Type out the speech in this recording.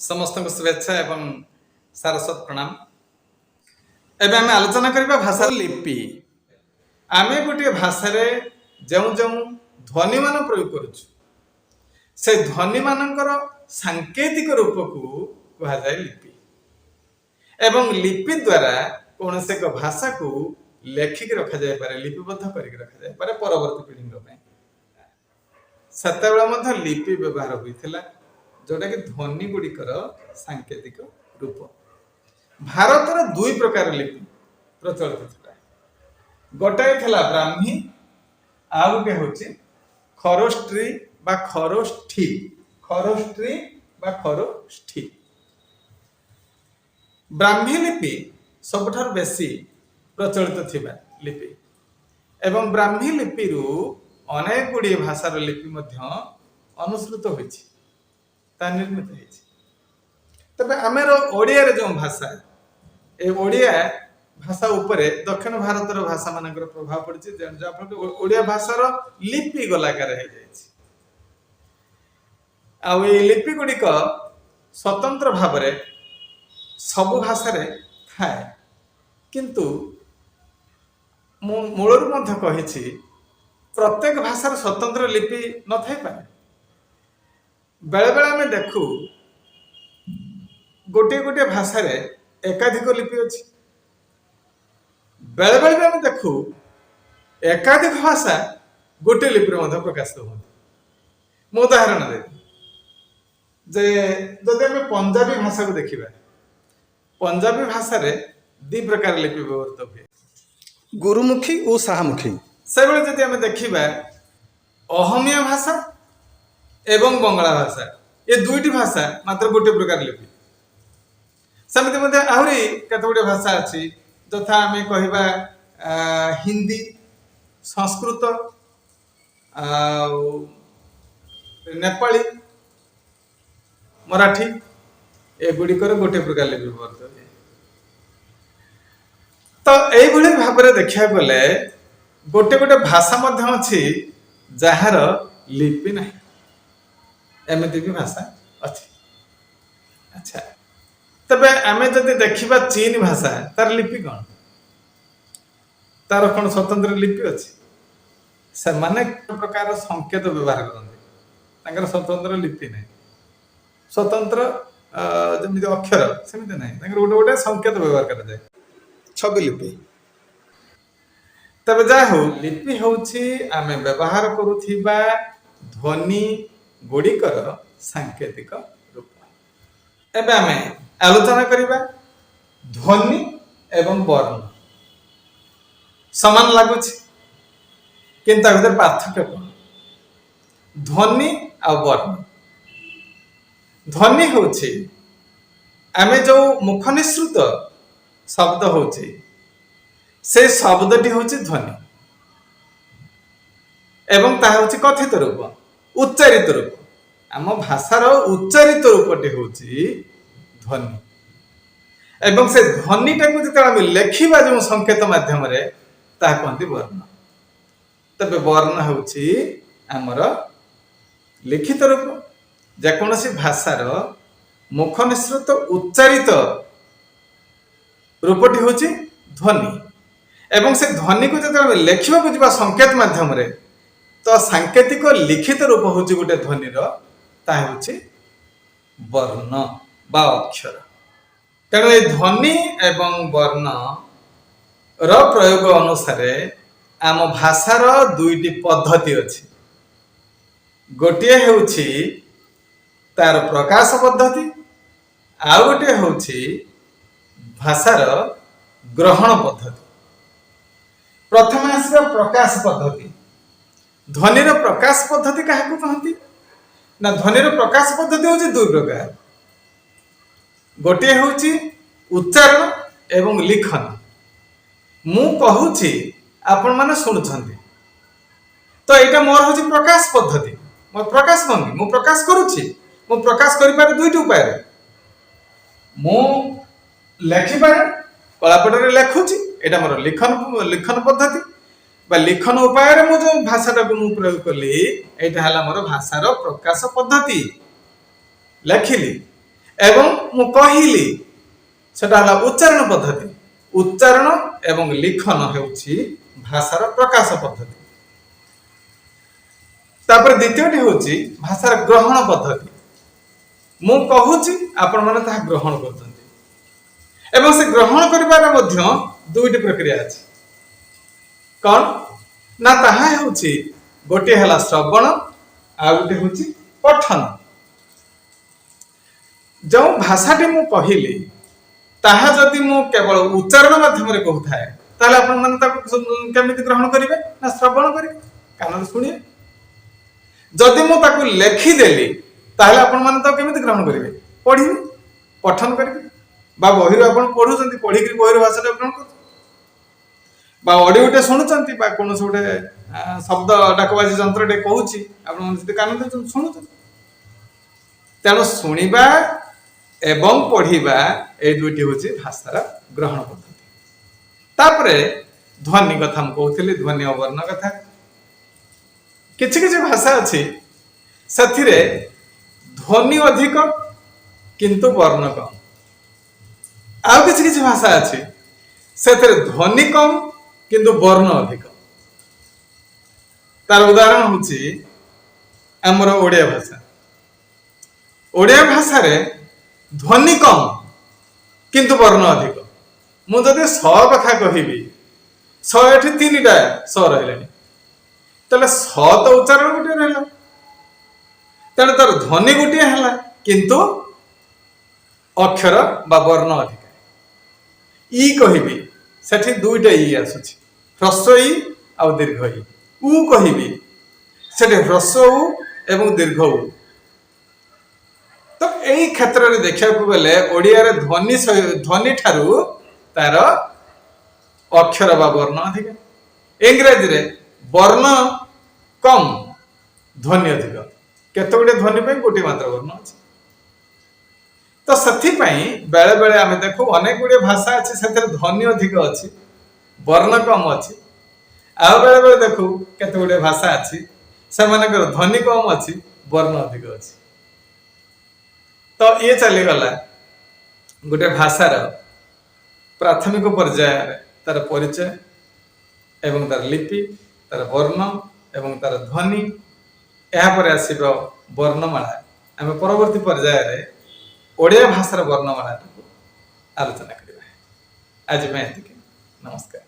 ସମସ୍ତଙ୍କୁ ଶୁଭେଚ୍ଛା ଏବଂ ସାରସ୍ୱତ ପ୍ରଣାମ। ଏବେ ଆମେ ଆଲୋଚନା କରିବା ଭାଷାର ଲିପି। ଆମେ ଗୋଟିଏ ଭାଷାରେ ଯେଉଁ ଯେଉଁ ଧ୍ୱନିମାନ ପ୍ରୟୋଗ କରୁଛୁ, ସେ ଧ୍ୱନିମାନଙ୍କର ସାଙ୍କେତିକ ରୂପକୁ କୁହାଯାଏ ଲିପି। ଏବଂ ଲିପି ଦ୍ୱାରା କୌଣସି ଏକ ଭାଷାକୁ ଲେଖିକି ରଖାଯାଇପାରେ, ଲିପିବଦ୍ଧ କରିକି ରଖାଯାଇପାରେ ପରବର୍ତ୍ତୀ ପିଢ଼ିଙ୍କ ପାଇଁ। ସେତେବେଳେ ମଧ୍ୟ ଲିପି ବ୍ୟବହାର ହୋଇଥିଲା, ଯୋଉଟାକି ଧ୍ୱନି ଗୁଡ଼ିକର ସାଙ୍କେତିକ ରୂପ। ଭାରତର ଦୁଇ ପ୍ରକାର ଲିପି ପ୍ରଚଳିତ ଥିଲା। ଗୋଟାଏ ଥିଲା ବ୍ରାହ୍ମୀ, ଆଉ ଗୋଟେ ହେଉଛି ଖରୋଷ୍ଟ୍ରୀ ବା ଖରୋଷ୍ଠୀ। ଖରୋଷ୍ଟ୍ରୀ ବା ଖରୋଷ୍ଠୀ। ବ୍ରାହ୍ମୀ ଲିପି ସବୁଠାରୁ ବେଶୀ ପ୍ରଚଳିତ ଥିବା ଲିପି ଏବଂ ବ୍ରାହ୍ମୀ ଲିପିରୁ ଅନେକ ଗୁଡ଼ିଏ ଭାଷାର ଲିପି ମଧ୍ୟ ଅନୁସୃତ ହୋଇଛି, ତା ନିର୍ମିତ ହେଇଛି। ତେବେ ଆମର ଓଡ଼ିଆରେ ଯେଉଁ ଭାଷା, ଏ ଓଡ଼ିଆ ଭାଷା ଉପରେ ଦକ୍ଷିଣ ଭାରତର ଭାଷା ମାନଙ୍କର ପ୍ରଭାବ ପଡ଼ିଛି, ଯାହାଫଳରେ ଓଡ଼ିଆ ଭାଷାର ଲିପି ଗୋଲାକାର ହେଇଯାଇଛି। ଆଉ ଏଇ ଲିପି ଗୁଡ଼ିକ ସ୍ୱତନ୍ତ୍ର ଭାବରେ ସବୁ ଭାଷାରେ ଥାଏ। କିନ୍ତୁ ମୁଁ ମୂଳରୁ ମଧ୍ୟ କହିଛି, ପ୍ରତ୍ୟେକ ଭାଷାର ସ୍ୱତନ୍ତ୍ର ଲିପି ନଥାଇପାରେ। ବେଳେବେଳେ ଆମେ ଦେଖୁ, ଗୋଟିଏ ଗୋଟିଏ ଭାଷାରେ ଏକାଧିକ ଲିପି ଅଛି। ବେଳେବେଳେ ବି ଆମେ ଦେଖୁ, ଏକାଧିକ ଭାଷା ଗୋଟିଏ ଲିପିରେ ମଧ୍ୟ ପ୍ରକାଶିତ ହୁଅନ୍ତି। ମୁଁ ଉଦାହରଣ ଦେବି ଯେ ଯଦି ଆମେ ପଞ୍ଜାବୀ ଭାଷାକୁ ଦେଖିବା, ପଞ୍ଜାବୀ ଭାଷାରେ ଦି ପ୍ରକାର ଲିପି ବ୍ୟବହୃତ ହୁଏ, ଗୁରୁମୁଖୀ ଓ ଶାହମୁଖୀ। ସେଭଳି ଯଦି ଆମେ ଦେଖିବା, ଅହମିଆ ଭାଷା ଏବଂ ବଙ୍ଗଳା ଭାଷା, ଏ ଦୁଇଟି ଭାଷା ମାତ୍ର ଗୋଟିଏ ପ୍ରକାର ଲିପି। ସେମିତି ମଧ୍ୟ ଆହୁରି କେତେ ଗୁଡ଼ିଏ ଭାଷା ଅଛି, ଯଥା ଆମେ କହିବା ହିନ୍ଦୀ, ସଂସ୍କୃତ ଆଉ ନେପାଳୀ, ମରାଠୀ, ଏଗୁଡ଼ିକର ଗୋଟିଏ ପ୍ରକାର ଲିପି ବ୍ୟବହୃତ ହୁଏ। ତ ଏଇଭଳି ଭାବରେ ଦେଖିବାକୁ ଗଲେ ଗୋଟେ ଗୋଟେ ଭାଷା ମଧ୍ୟ ଅଛି ଯାହାର ଲିପି ନାହିଁ। ଏମିତି ବି ଭାଷା ଅଛି। ଆଚ୍ଛା, ତେବେ ଆମେ ଯଦି ଦେଖିବା ଚୀନ ଭାଷା, ତାର ଲିପି କ'ଣ? ତାର କ'ଣ ସ୍ୱତନ୍ତ୍ର ଲିପି ଅଛି? ସେମାନେ ପ୍ରକାର ସଂକେତ ବ୍ୟବହାର କରନ୍ତି। ତାଙ୍କର ସ୍ୱତନ୍ତ୍ର ଲିପି ନାହିଁ, ସ୍ୱତନ୍ତ୍ର ଯେମିତି ଅକ୍ଷର ସେମିତି ନାହିଁ। ତାଙ୍କର ଗୋଟେ ଗୋଟେ ସଂକେତ ବ୍ୟବହାର କରାଯାଏ। ଛବି ଲିପି। ତେବେ ଯାହା ହଉ, ଲିପି ହେଉଛି ଆମେ ବ୍ୟବହାର କରୁଥିବା ଧ୍ୱନି ଗୁଡ଼ିକର ସାଙ୍କେତିକ ରୂପ। ଏବେ ଆମେ ଆଲୋଚନା କରିବା, ଧ୍ୱନି ଏବଂ ବର୍ଣ୍ଣ ସମାନ ଲାଗୁଛି, କିନ୍ତୁ ତା ଭିତରେ ପାର୍ଥକ୍ୟ କ'ଣ? ଧ୍ୱନି ଆଉ ବର୍ଣ୍ଣ। ଧ୍ୱନି ହେଉଛି ଆମେ ଯୋଉ ମୁଖ ନିଃସୃତ ଶବ୍ଦ ହଉଛି, ସେ ଶବ୍ଦଟି ହେଉଛି ଧ୍ୱନି ଏବଂ ତାହା ହେଉଛି କଥିତ ରୂପ, ଉଚ୍ଚାରିତ ରୂପ। ଆମ ଭାଷାର ଉଚ୍ଚାରିତ ରୂପଟି ହେଉଛି ଧ୍ୱନି ଏବଂ ସେ ଧ୍ୱନିଟାକୁ ଯେତେବେଳେ ଆମେ ଲେଖିବା ଯେଉଁ ସଂକେତ ମାଧ୍ୟମରେ, ତାହା କୁହନ୍ତି ବର୍ଣ୍ଣ। ତେବେ ବର୍ଣ୍ଣ ହେଉଛି ଆମର ଲିଖିତ ରୂପ। ଯେକୌଣସି ଭାଷାର ମୁଖ ନିଃସୃତ ଉଚ୍ଚାରିତ ରୂପଟି ହେଉଛି ଧ୍ୱନି ଏବଂ ସେ ଧ୍ୱନିକୁ ଯେତେବେଳେ ଆମେ ଲେଖିବାକୁ ଯିବା ସଂକେତ ମାଧ୍ୟମରେ, ତ ସାଙ୍କେତିକ ଲିଖିତ ରୂପ ହେଉଛି ଗୋଟେ ଧ୍ୱନିର, ତାହା ହେଉଛି ବର୍ଣ୍ଣ ବା ଅକ୍ଷର। ତେଣୁ ଏ ଧ୍ୱନି ଏବଂ ବର୍ଣ୍ଣ ର ପ୍ରୟୋଗ ଅନୁସାରେ ଆମ ଭାଷାର ଦୁଇଟି ପଦ୍ଧତି ଅଛି। ଗୋଟିଏ ହେଉଛି ତାର ପ୍ରକାଶ ପଦ୍ଧତି, ଆଉ ଗୋଟିଏ ହେଉଛି ଭାଷାର ଗ୍ରହଣ ପଦ୍ଧତି। ପ୍ରଥମେ ଆସିବା ପ୍ରକାଶ ପଦ୍ଧତି। ଧ୍ୱନିର ପ୍ରକାଶ ପଦ୍ଧତି କାହାକୁ କହନ୍ତି ନା, ଧ୍ୱନିର ପ୍ରକାଶ ପଦ୍ଧତି ହେଉଛି ଦୁଇ ପ୍ରକାର। ଗୋଟିଏ ହେଉଛି ଉଚ୍ଚାରଣ ଏବଂ ଲିଖନ। ମୁଁ କହୁଛି, ଆପଣମାନେ ଶୁଣୁଛନ୍ତି, ତ ଏଇଟା ମୋର ହେଉଛି ପ୍ରକାଶ ପଦ୍ଧତି, ମୋ ପ୍ରକାଶ ଭଙ୍ଗୀ। ମୁଁ ପ୍ରକାଶ କରୁଛି। ମୁଁ ପ୍ରକାଶ କରିପାରେ ଦୁଇଟି ଉପାୟରେ। ମୁଁ ଲେଖିପାରେ, କଳାପଟରେ ଲେଖୁଛି, ଏଇଟା ମୋର ଲିଖନ ପଦ୍ଧତି ବା ଲିଖନ ଉପାୟରେ ମୁଁ ଯେଉଁ ଭାଷାଟାକୁ ମୁଁ ପ୍ରୟୋଗ କଲି, ଏଇଟା ହେଲା ମୋର ଭାଷାର ପ୍ରକାଶ ପଦ୍ଧତି, ଲେଖିଲି। ଏବଂ ମୁଁ କହିଲି, ସେଟା ହେଲା ଉଚ୍ଚାରଣ ପଦ୍ଧତି। ଉଚ୍ଚାରଣ ଏବଂ ଲିଖନ ହେଉଛି ଭାଷାର ପ୍ରକାଶ ପଦ୍ଧତି। ତାପରେ ଦ୍ୱିତୀୟଟି ହେଉଛି ଭାଷାର ଗ୍ରହଣ ପଦ୍ଧତି। ମୁଁ କହୁଛି, ଆପଣମାନେ ତାହା ଗ୍ରହଣ କରୁଛନ୍ତି ଏବଂ ସେ ଗ୍ରହଣ କରିବାର ମଧ୍ୟ ଦୁଇଟି ପ୍ରକ୍ରିୟା ଅଛି। କଣ ନା ତାହା ହେଉଛି, ଗୋଟିଏ ହେଲା ଶ୍ରବଣ, ଆଉ ଗୋଟିଏ ହେଉଛି ପଠନ। ଯେଉଁ ଭାଷାଟି ମୁଁ କହିଲି, ତାହା ଯଦି ମୁଁ କେବଳ ଉଚ୍ଚାରଣ ମାଧ୍ୟମରେ କହୁଥାଏ, ତାହେଲେ ଆପଣମାନେ ତାକୁ କେମିତି ଗ୍ରହଣ କରିବେ ନା ଶ୍ରବଣ କରିବେ, କାନରେ ଶୁଣିବେ। ଯଦି ମୁଁ ତାକୁ ଲେଖିଦେଲି, ତାହେଲେ ଆପଣମାନେ ତାକୁ କେମିତି ଗ୍ରହଣ କରିବେ? ପଢିବେ, ପଠନ କରିବେ ବା ବହିରୁ ଆପଣ ପଢୁଛନ୍ତି, ପଢିକିରି ବହିର ଭାଷାଟା ଗ୍ରହଣ କରୁଛନ୍ତି ବା ଅଡିଓଟେ ଶୁଣୁଛନ୍ତି ବା କୌଣସି ଗୋଟେ ଶବ୍ଦ ଡାକବାଜି ଯନ୍ତ୍ରଟେ କହୁଛି, ଆପଣ ସେଠି କାନ ଦେଉଛନ୍ତି, ଶୁଣୁଛନ୍ତି। ତେଣୁ ଶୁଣିବା ଏବଂ ପଢିବା, ଏଇ ଦୁଇଟି ହେଉଛି ଭାଷାର ଗ୍ରହଣ ପଦ୍ଧତି। ତାପରେ ଧ୍ୱନି କଥା ମୁଁ କହୁଥିଲି, ଧ୍ୱନି ଓ ବର୍ଣ୍ଣ କଥା। କିଛି କିଛି ଭାଷା ଅଛି, ସେଥିରେ ଧ୍ୱନି ଅଧିକ କିନ୍ତୁ ବର୍ଣ୍ଣ କମ। ଆଉ କିଛି କିଛି ଭାଷା ଅଛି, ସେଥିରେ ଧ୍ୱନି କମ କିନ୍ତୁ ବର୍ଣ୍ଣ ଅଧିକ। ତାର ଉଦାହରଣ ହଉଛି ଆମର ଓଡ଼ିଆ ଭାଷା। ଓଡ଼ିଆ ଭାଷାରେ ଧ୍ୱନି କମ କିନ୍ତୁ ବର୍ଣ୍ଣ ଅଧିକ। ମୁଁ ଯଦି ସ କଥା କହିବି, ସ ଏଠି ତିନିଟା ସ ରହିଲାଣି। ତାହେଲେ ସ ତ ଉଚ୍ଚାରଣ ଗୋଟିଏ ରହିଲା, ତେଣୁ ତାର ଧ୍ୱନି ଗୋଟିଏ ହେଲା କିନ୍ତୁ ଅକ୍ଷର ବା ବର୍ଣ୍ଣ ଅଧିକା। ଇ କହିବି, ସେଠି ଦୁଇଟା ଇ ଆସୁଛି, ହ୍ରସ୍ୱ ଇ ଆଉ ଦୀର୍ଘ ଇ। ଉ କହିବି, ସେଠି ହ୍ରସ୍ୱ ଉ ଏବଂ ଦୀର୍ଘ ଉ। ତ ଏଇ କ୍ଷେତ୍ରରେ ଦେଖିବାକୁ ଗଲେ ଓଡ଼ିଆରେ ଧ୍ୱନି ଠାରୁ ତାର ଅକ୍ଷର ବା ବର୍ଣ୍ଣ ଅଧିକା। ଇଂରାଜୀରେ ବର୍ଣ୍ଣ କମ, ଧ୍ୱନି ଅଧିକ। କେତେ ଗୁଡ଼ିଏ ଧ୍ୱନି ପାଇଁ ଗୋଟିଏ ମାତ୍ର ବର୍ଣ୍ଣ ଅଛି। ତ ସେଥିପାଇଁ ବେଳେ ବେଳେ ଆମେ ଦେଖୁ, ଅନେକ ଗୁଡ଼ିଏ ଭାଷା ଅଛି, ସେଥିରେ ଧ୍ୱନି ଅଧିକ ଅଛି, ବର୍ଣ୍ଣ କମ ଅଛି। ଆଉ ବେଳେ ବେଳେ ଦେଖୁ, କେତେ ଗୁଡ଼ିଏ ଭାଷା ଅଛି, ସେମାନଙ୍କର ଧ୍ୱନି କମ ଅଛି, ବର୍ଣ୍ଣ ଅଧିକ ଅଛି। ତ ଇଏ ଚାଲିଗଲା ଗୋଟେ ଭାଷାର ପ୍ରାଥମିକ ପର୍ଯ୍ୟାୟରେ ତାର ପରିଚୟ ଏବଂ ତାର ଲିପି, ତାର ବର୍ଣ୍ଣ ଏବଂ ତାର ଧ୍ୱନି। ଏହାପରେ ଆସିବ ବର୍ଣ୍ଣମାଳା। ଆମେ ପରବର୍ତ୍ତୀ ପର୍ଯ୍ୟାୟରେ ଓଡ଼ିଆ ଭାଷାର ବର୍ଣ୍ଣମାଳାଟାକୁ ଆଲୋଚନା କରିବା। ଆଜି ପାଇଁ ଏତିକି। ନମସ୍କାର।